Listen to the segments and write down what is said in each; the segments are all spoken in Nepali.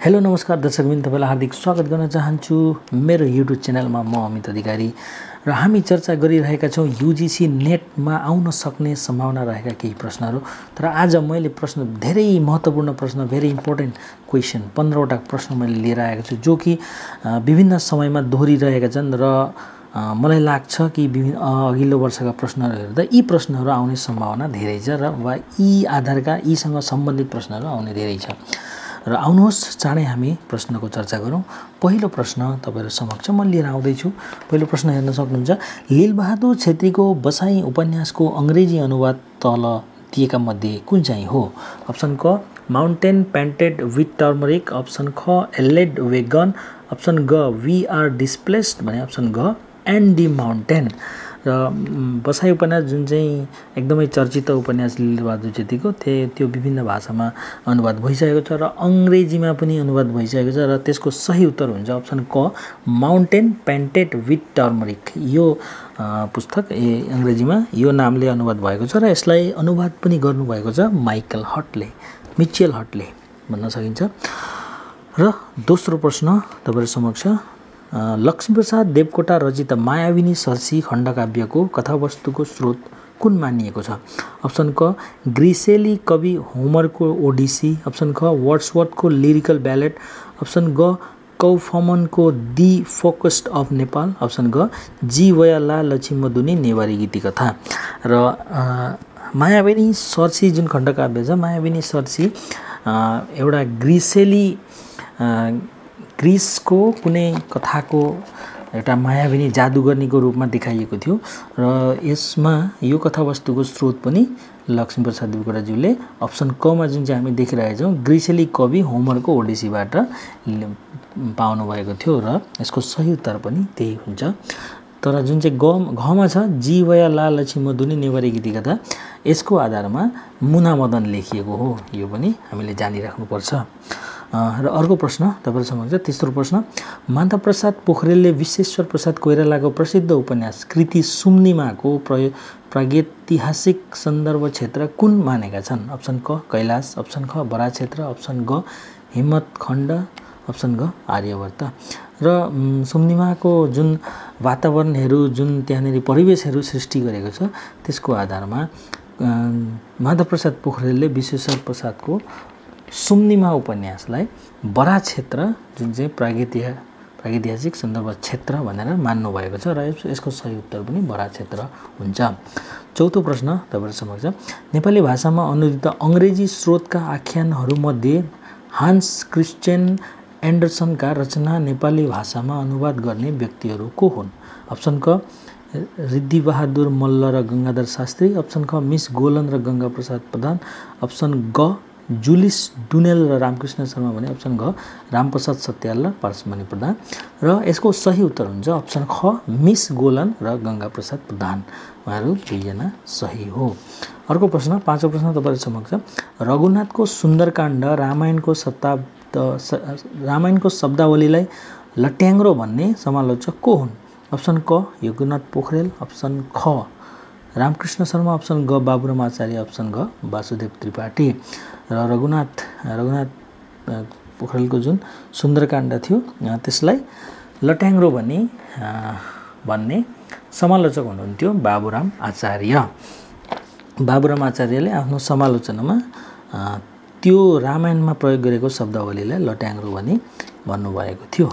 हेलो नमस्कार दर्शकबिन, तपाईलाई हार्दिक स्वागत गर्न चाहन्छु मेरो युट्युब च्यानलमा। म अमित अधिकारी र हामी चर्चा गरिरहेका छौं यूजीसी नेटमा आउन सक्ने सम्भावना रहेका केही प्रश्नहरू। तर आज मैले प्रश्न धेरै महत्त्वपूर्ण प्रश्न, भेरी इम्पोर्टेन्ट क्वेशन 15 वटा प्रश्न मैले लिएर आएको छु, जो कि विभिन्न समयमा दोहोरिरहेका छन् र मलाई लाग्छ कि विभिन्न अघिल्लो वर्षका प्रश्नहरू हेर्दा यी प्रश्नहरू आउने सम्भावना धेरै छ र वा यी आधारका यीसँग सम्बन्धित प्रश्नहरू आउने धेरै छ। र आउनुहोस् चाँडै हामी प्रश्नको चर्चा गरौँ। पहिलो प्रश्न तपाईहरु समक्ष म लिएर आउँदै छु। पहिलो प्रश्न हेर्न सक्नुहुन्छ। लीलबहादुर छेत्रीको बसाई उपन्यासको अंग्रेजी अनुवाद तल दिएका मध्ये कुन चाहिँ हो? अप्सन क mountain painted with turmeric, option ख एलेड वेगन, अप्सन ग वी आर डिस्प्लेस्ड भने अप्सन ग एन्ड दी माउन्टेन। र बसाई उपन्यास जुन चाहिँ एकदमै चर्चित उपन्यास लीलबहादुर छेत्रीको त्यो विभिन्न भाषामा अनुवाद भइसकेको छ र अंग्रेजीमा पनि अनुवाद भइसकेको छ र त्यसको सही उत्तर हुन्छ अप्सन क माउन्टेन पेन्टेड विथ टर्मरिक। यो पुस्तक अंग्रेजीमा यो नामले अनुवाद भएको छ र यसलाई अनुवाद पनि गर्नुभएको छ मिचेल हटले भन्न सकिन्छ। र दोस्रो प्रश्न तपाईहरु समक्ष। लक्ष्मीप्रसाद देवकोटा रचित मायाविनी सरसी खण्डकाव्यको कथावस्तुको स्रोत कुन मानिएको छ? अप्सन क ग्रिसेली कवि होमरको ओडिसी, अप्सन ख वर्ड्सवर्थको लिरिकल ब्यालेट, अप्सन ग कौफमनको दि फोकस्ट अफ नेपाल, अप्सन ग जी वयाला लक्ष्मीमधुनी नेवारी गीति कथा। र मायाविनी सरसी जुन खण्डकाव्य छ, मायाविनी सरसी एउटा ग्रीसको कुनै कथाको एउटा मायाविनी जादुगर्नीको रूपमा देखाइएको थियो र यसमा यो कथावस्तुको स्रोत पनि लक्ष्मीप्रसाद देवकोटाज्यूले अप्सन क मा जुन चाहिँ हामी देखिरहेका छौं ग्रिसेली कवि होमरको ओडिसीबाट पाउनु भएको थियो र यसको सही उत्तर पनि त्यही हुन्छ। तर जुन चाहिँ घमा छ जी वया ला लक्ष्मीमधुनी नेवारी गीति कथा, यसको आधारमा मुना मदन लेखिएको हो, यो पनि हामीले जानिराख्नुपर्छ। र अर्को प्रश्न तपाईहरु समक्ष। तेस्रो प्रश्न। माधवप्रसाद पोखरेलले विश्वेश्वर प्रसाद कोइरालाको प्रसिद्ध उपन्यास कृति सुम्निमाको प्रागैतिहासिक सन्दर्भ क्षेत्र कुन मानेका छन्? अप्सन क कैलाश, अप्सन ख बराह क्षेत्र, अप्सन ग हिम्मतखण्ड, अप्सन ग आर्यावर्त। र सुम्निमाको जुन वातावरणहरू, जुन त्यहाँनेरि परिवेशहरू सृष्टि गरेको छ, त्यसको आधारमा माधवप्रसाद पोखरेलले विश्वेश्वर प्रसादको सुम्निमा उपन्यासलाई बराह क्षेत्र जुन चाहिँ प्रागैतिहासिक सन्दर्भ क्षेत्र भनेर मान्नु भएको छ र यसको सही उत्तर पनि बराह क्षेत्र हुन्छ। चौथो प्रश्न तपाईहरु समक्ष। नेपाली भाषामा अनुदित अंग्रेजी स्रोतका आख्यानहरूमध्ये हान्स क्रिस्टियन एन्डरसनका रचना नेपाली भाषामा अनुवाद गर्ने व्यक्तिहरू को हुन्? अप्सन क ऋद्धिबहादुर मल्ल र गंगाधर शास्त्री, अप्सन ख मिस गोलन र गंगा प्रसाद प्रधान, अप्सन ग जुलिस डुनेल र रामकृष्ण शर्मा भने अप्सन घ रामप्रसाद सत्याल र पारसमणि प्रधान। र यसको सही उत्तर हुन्छ अप्सन ख मिस गोलन र गंगा प्रसाद प्रधान, उहाँहरू दुईजना सही हो। अर्को प्रश्न, पाँचौं प्रश्न तपाईहरु समक्ष। रघुनाथको सुन्दरकाण्ड रामायणको शब्दावलीलाई लट्याङ्ग्रो भन्ने समालोचक को हुन्? अप्सन क योगनाथ पोखरेल, अप्सन ख रामकृष्ण शर्मा, अप्सन ग बाबुराम आचार्य, अप्सन घ वासुदेव त्रिपाठी। र रघुनाथ पोखरेलको जुन सुन्दरकाण्ड थियो त्यसलाई लट्याङ्ग्रो भन्ने समालोचक हुनुहुन्थ्यो बाबुराम आचार्य। बाबुराम आचार्यले आफ्नो समालोचनामा त्यो रामायणमा प्रयोग गरेको शब्दावलीलाई लट्याङ्ग्रो भन्नुभएको थियो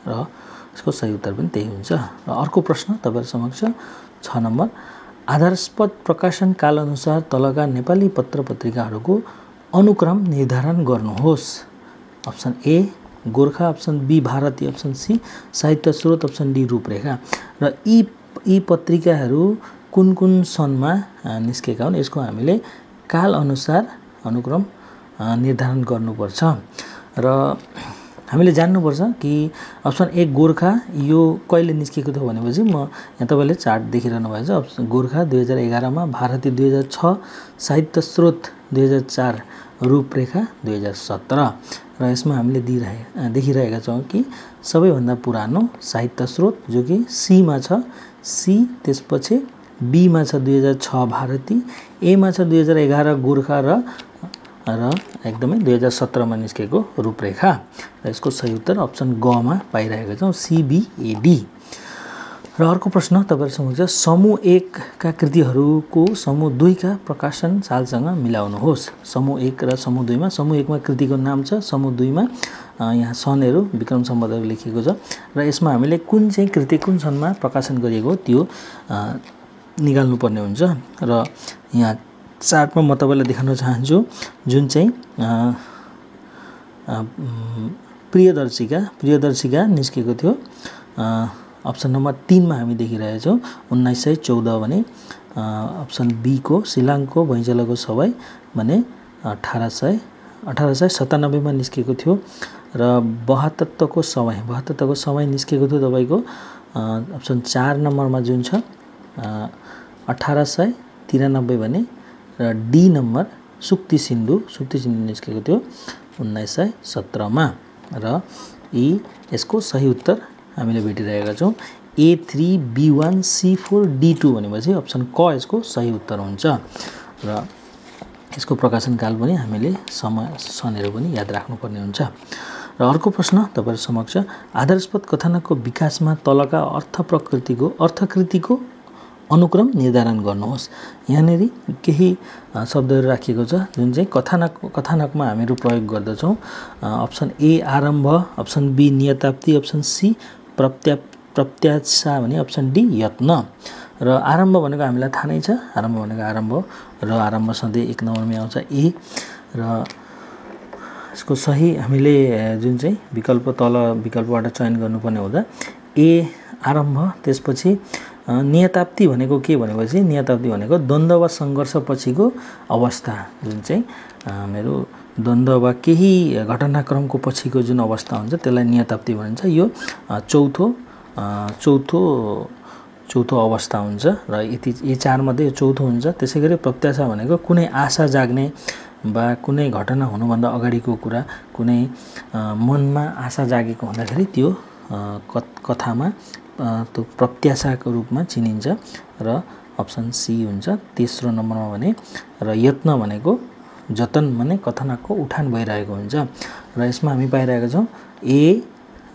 र यसको सही उत्तर पनि त्यही हुन्छ। र अर्को प्रश्न तपाईहरु समक्ष 6 नम्बर। आधारस्पद प्रकाशन काल अनुसार तलका नेपाली पत्र पत्रिकाहरूको अनुक्रम निर्धारण गर्नुहोस्। Option A Gorkha, option B Bharati, option C Sahitya Srot, option D रूपरेखा। र यी पत्रिकाहरू कुन सनमा निस्केका हुन् यसको हामीले काल अनुसार अनुक्रम निर्धारण गर्नुपर्छ। र हामीले जान्नुपर्छ कि अप्सन ए गोरखा यो कहिले निस्केको थियो भनेपछि म यहाँ तपाईले चार्ट देखिरहनु भएको छ। अप्सन गोरखा 2011 मा, भारती 2006, साहित्य स्रोत 2004, रूपरेखा 2017। र यसमा हामीले देखिरहेका छौं कि सबैभन्दा पुरानो साहित्य स्रोत जो कि सी मा छ, सी त्यसपछि बी मा छ 2006 भारती, ए मा छ 2011 गोरखा र एकदमै 2017 मा निस्केको रूपरेखा। र यसको सही उत्तर अप्सन ग मा पाइरहेका छौँ, CBAD। र अर्को प्रश्न तपाईहरु समक्ष समूह 1 का कृतिहरूको समूह 2 का प्रकाशन सालसँग मिलाउनुहोस्। समूह 1 र समूह 2 मा, समूह 1 मा कृतिको नाम छ, समूह 2 मा यहाँ सनहरु विक्रम सम्वतहरु लेखिएको छ र यसमा हामीले कुन चाहिँ कृति कुन सनमा प्रकाशन गरिएको त्यो निकाल्नु पर्ने हुन्छ। र यहाँ चार्टमा म तपाईलाई देखाउन चाहन्छु जुन चाहिँ प्रियदर्शिका निस्केको थियो। अप्सन नम्बर 3 मा हामी देखिरहेका छौं 1914 भने, अप्सन बी को शिलाङको भैँचलाको सवाई भने 1897 मा निस्केको थियो र 72 को सवाई निस्केको थियो तपाईको अप्सन 4 नम्बरमा जुन छ 1893 भने र डी नम्बर सुक्ति सिन्धु निस्केको थियो 1917 मा र यसको सही उत्तर हामीले भेटिरहेका छौं A3B1C4D2 भनेपछि अप्सन क यसको सही उत्तर हुन्छ। र यसको प्रकाशन काल पनि हामीले सनहरु पनि याद राख्नुपर्ने हुन्छ। र अर्को प्रश्न तपाईहरु समक्ष आदर्शपद कथानकको विकासमा तलका अर्थकृतिको अनुक्रम निर्धारण गर्नुहोस्। यहाँनेरि केही शब्दहरु राखिएको छ जुन चाहिँ कथानकमा हामीहरु प्रयोग गर्दछौं। अप्सन ए आरम्भ, अप्सन बी नियताप्ति, अप्सन सी प्रत्याशा भने अप्सन डी यत्न। र आरम्भ भनेको हामीलाई थाहा नै छ, आरम्भ भनेको आरम्भ र आरम्भ सधैँ 1 नम्बरमै आउँछ ए। र यसको सही हामीले जुन चाहिँ विकल्पबाट चयन गर्नुपर्ने हुँदा ए आरम्भ, त्यसपछि नियताप्ति भनेको के भनेपछि नियताप्ति भनेको द्वन्द्व वा संघर्ष पछिको अवस्था, जुन चाहिँ मेरो द्वन्द्व वा केही घटनाक्रमको पछिको जुन अवस्था हुन्छ त्यसलाई नियताप्ति भनिन्छ। यो चौथो अवस्था हुन्छ र यी 4 मध्ये चौथो हुन्छ। त्यसैगरी प्रत्याशा भनेको कुनै आशा जाग्ने वा कुनै घटना हुनुभन्दा अगाडिको कुरा, कुनै मनमा आशा जागेको हुँदाखेरि त्यो कथामा त्यो प्रत्याशाको रूपमा चिनिन्छ र अप्सन सी हुन्छ। तेस्रो नम्बरमा भने र यत्न भनेको जतन भने कथानकको उठान भइरहेको हुन्छ र यसमा हामी पाइरहेका छौं ए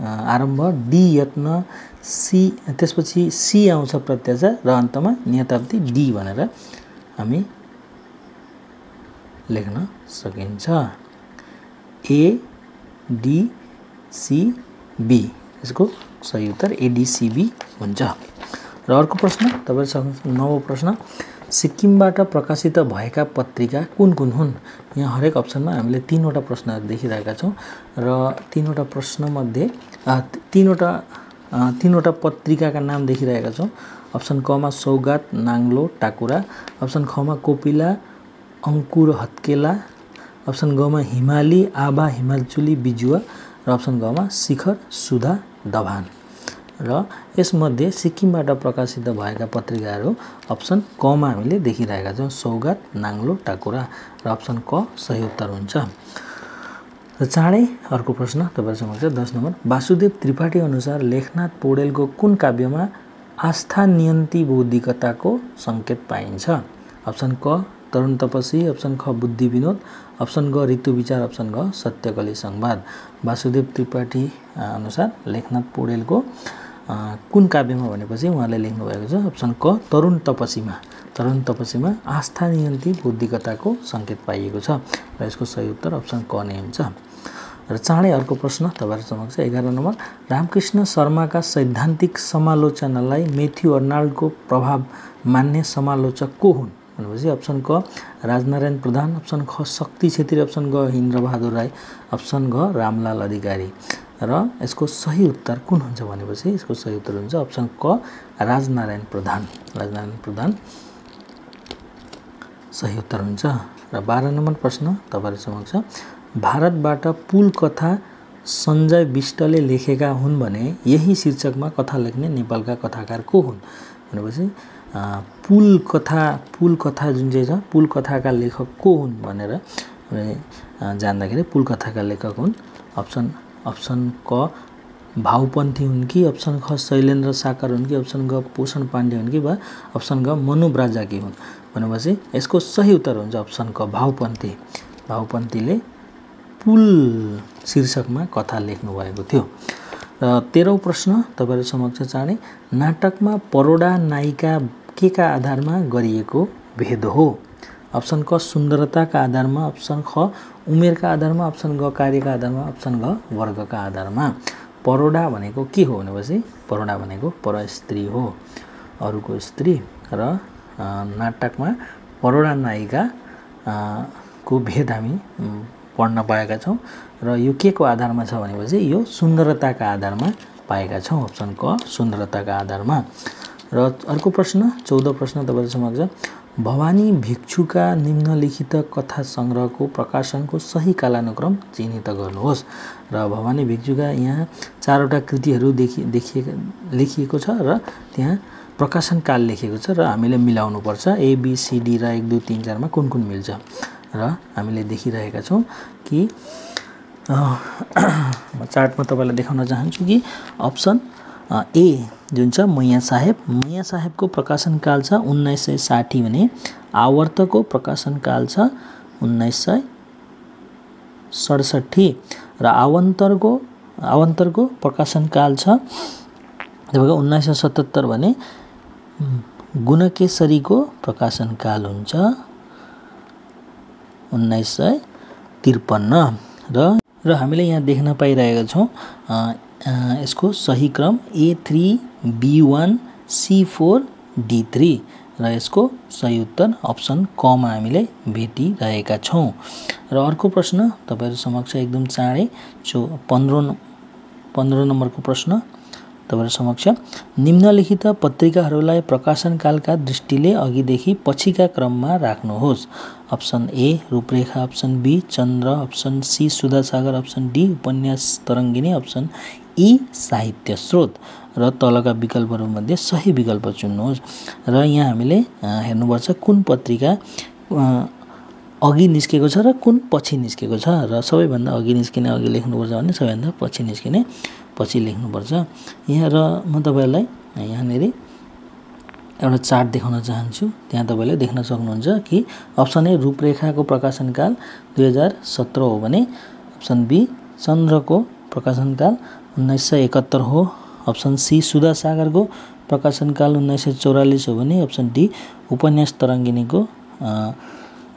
आरम्भ, डी यत्न, सी त्यसपछि सी आउँछ प्रत्याशा र अन्तमा नियताप्ति डी भनेर हामी लेख्न सकिन्छ। ए डी सी बी यसको सही उत्तर ADCB हुन्छ। र अर्को प्रश्न तपाईहरुसँग 9औं प्रश्न सिक्किमबाट प्रकाशित भएका पत्रिका कुन कुन हुन्। यहाँ हरेक अप्सनमा हामीले 3 वटा प्रश्नहरु देखिरहेका छौं र 3 वटा प्रश्न मध्ये 3 वटा पत्रिकाका नाम देखिरहेका छौं। अप्सन क मा सौगात नाङ्लो टाकुरा, अप्सन ख मा कोपिला अंकुर हत्केला, अप्सन ग मा हिमाली आभा हिमालचुली बिजुवा र अप्सन ग मा शिखर सुधा दभान। र यसमध्ये सिक्किमबाट प्रकाशित भएका पत्रिकाहरू अप्सन क मा हामीले देखिरहेका छौं सौगात नाङ्लो टाकुरा र अप्सन क सही उत्तर हुन्छ। र चाँडै अर्को प्रश्न तपाईहरु समक्ष 10 नम्बर वासुदेव त्रिपाठी अनुसार लेखनाथ पौडेलको कुन काव्यमा आस्था नियन्ती बौद्धिकताको संकेत पाइन्छ। अप्सन क तरुण तपसी, अप्सन ख बुद्धि विनोद, अप्सन ग ऋतु विचार, अप्सन ग सत्यकली संवाद। वासुदेव त्रिपाठी अनुसार लेखनाथ पौडेलको कुन काव्यमा भनेपछि उहाँले लेख्नु भएको छ अप्सन क तरुण तपसीमा आस्था नियन्ती बौद्धिकताको संकेत पाइएको छ र यसको सही उत्तर अप्सन क नै हुन्छ। र चाँडै अर्को प्रश्न तपाईहरु समक्ष 11 नम्बर रामकृष्ण शर्माका सैद्धान्तिक समालोचनालाई मेथ्यू अर्नाल्डको प्रभाव मान्ने समालोचक को हुन् भनेपछि अप्सन क राजनारायण प्रधान, अप्सन ख शक्ति छेत्री, अप्सन ग इन्द्रबहादुर राई, अप्सन घ रामलाल अधिकारी। र यसको सही उत्तर कुन हुन्छ भनेपछि यसको सही उत्तर हुन्छ अप्सन क राजनारायण प्रधान सही उत्तर हुन्छ। र 12 नम्बर प्रश्न तपाईहरु समक्ष भारतबाट पुल कथा सञ्जय विष्टले लेखेका हुन् भने यही शीर्षकमा कथा लेख्ने नेपालका कथाकार को हुन् भनेपछि पुल कथा जुन चाहिँ छ पुल कथाका लेखक को हुन् भनेर जान्दाखेरि पुल कथाका लेखक हुन् अप्सन क भाउपन्थी हुन् कि, अप्सन ख शैलेन्द्र साकार हुन् कि, अप्सन ग पोषण पाण्डे हुन् कि वा अप्सन ग मनु ब्राजाकी हुन् भनेपछि यसको सही उत्तर हुन्छ अप्सन क भाउपन्थीले पुल शीर्षकमा कथा लेख्नु भएको थियो। र 13औं प्रश्न तपाईहरु समक्ष चाँडै, नाटकमा परोडा नायिका के का आधारमा गरिएको भेद हो? अप्सन क सुन्दरताका आधारमा, अप्सन ख उमेरका आधारमा, अप्सन ग कार्यका आधारमा, अप्सन घ वर्गका आधारमा। परोडा भनेको के हो भनेपछि परोडा भनेको परस्त्री हो, अरूको स्त्री। र नाटकमा परोडा नायिका को भेद हामी पढ्न पाएका छौं र यो के को आधारमा छ भनेपछि यो सुन्दरताका आधारमा पाएका छौं। अप्सन क सुन्दरताका आधारमा। र अर्को प्रश्न 14 प्रश्न तपाईहरु समक्ष, भवानी भिक्षुका निम्नलिखित कथा संग्रहको प्रकाशनको सही कालानुक्रम चिह्नित गर्नुहोस्। र भवानी भिक्षुका यहाँ 4 वटा कृतिहरू लेखिएको छ र त्यहाँ प्रकाशन काल लेखिएको छ र हामीले मिलाउनु पर्छ ए बी सी डी र 1 2 3 4 मा कुन कुन मिल्छ। र हामीले देखिरहेका छौं कि म चार्टमा तपाईलाई देखाउन चाहन्छु कि अप्सन ए जुन छ मैया साहेबको प्रकाशन काल छ 1960 भने आवर्तको प्रकाशन काल छ 1967 र आवन्तरको प्रकाशन काल छ तपाईको 1977 भने गुणकेशरीको प्रकाशन काल हुन्छ 1953 र हामीले यहाँ देख्न पाइरहेका छौं यसको सही क्रम A3 B1 C4 D3 र यसको सही उत्तर अप्सन क मा हामीले भेटिरहेका छौं। र अर्को प्रश्न तपाईहरु समक्ष एकदम चाँडै 15 नम्बरको प्रश्न तपाईहरु समक्ष, निम्नलिखित पत्रिकाहरूलाई प्रकाशन कालका दृष्टिले अघिदेखि पछिका क्रममा राख्नुहोस्। Option A Ruprekha, option B Chandra, option C Sudhasagar, option D Upanyas Tarangini, option ई साहित्य स्रोत। र तलका विकल्पहरू मध्ये सही विकल्प चुन्नुहोस्। र यहाँ हामीले हेर्नुपर्छ कुन पत्रिका अघि निस्केको छ र कुन पछि निस्केको छ। र सबैभन्दा अघि निस्किने अघि लेख्नुपर्छ भने सबैभन्दा पछि निस्किने पछि लेख्नुपर्छ। यहाँ र म तपाईहरुलाई यहाँनेरि एउटा चार्ट देखाउन चाहन्छु। त्यहाँ तपाईले देख्न सक्नुहुन्छ कि अप्सन ए रूपरेखाको प्रकाशन काल 2017 हो भने अप्सन बी चन्द्रको प्रकाशन काल 1971 हो, अप्सन सी सुधासागरको प्रकाशन काल 1944 हो भने अप्सन डी उपन्यास तरङ्गिनीको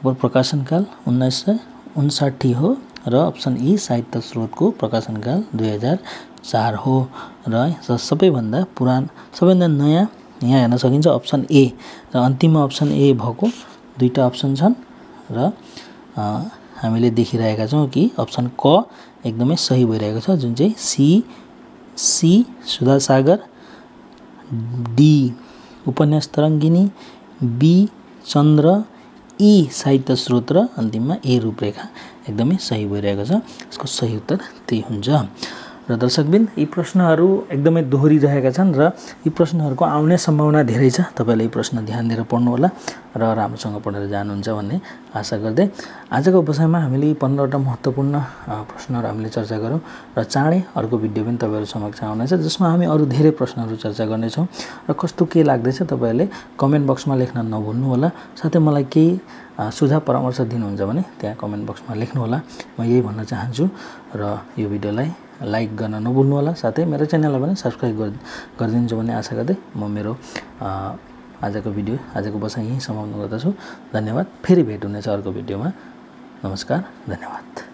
प्रकाशन काल 1959 हो र अप्सन ई साहित्य स्रोतको प्रकाशन काल 2004 हो। र सबैभन्दा नयाँ यहाँ हेर्न सकिन्छ अप्सन ए र अन्तिममा अप्सन ए भएको दुईटा अप्सन छन् र हामीले देखिरहेका छौं कि अप्सन क एकदमै सही भइरहेको छ जुन चाहिँ C Sudhasagar, D Upanyas तरङ्गिनी, be चन्द्र, ई साहित्य स्रोत र अन्तिममा ए रूपरेखा एकदमै सही भइरहेको छ। यसको सही उत्तर त्यही हुन्छ। र दर्शकबिन यी प्रश्नहरू एकदमै दोहोरिरहेका छन् र यी प्रश्नहरूको आउने सम्भावना धेरै छ। तपाईले यी प्रश्न ध्यान दिएर पढ्नु होला र राम्रोसँग पढेर जानुहुन्छ भन्ने आशा गर्दै आजको बसाइमा हामीले 15 वटा महत्त्वपूर्ण प्रश्नहरू हामीले चर्चा गर्यौं र चाँडै अर्को भिडियो पनि तपाईहरु समक्ष आउनेछ जसमा हामी अरु धेरै प्रश्नहरू चर्चा गर्ने छौं। र कस्तो के लाग्दैछ तपाईहरुले कमेन्ट बक्समा लेख्न नभुल्नु होला। साथै मलाई केही सुझाव परामर्श दिनुहुन्छ भने त्यहाँ कमेन्ट बक्समा लेख्नु होला। म यही भन्न चाहन्छु र यो भिडियोलाई लाइक गर्न नभुल्नु होला। साथै मेरो च्यानललाई पनि सब्स्क्राइब गरिदिनुहुन्छ भन्ने आशा गर्दै म मेरो आजको बसाइ यही समाप्त गर्दछु। धन्यवाद। फेरि भेट हुनेछ अर्को भिडियोमा। नमस्कार, धन्यवाद।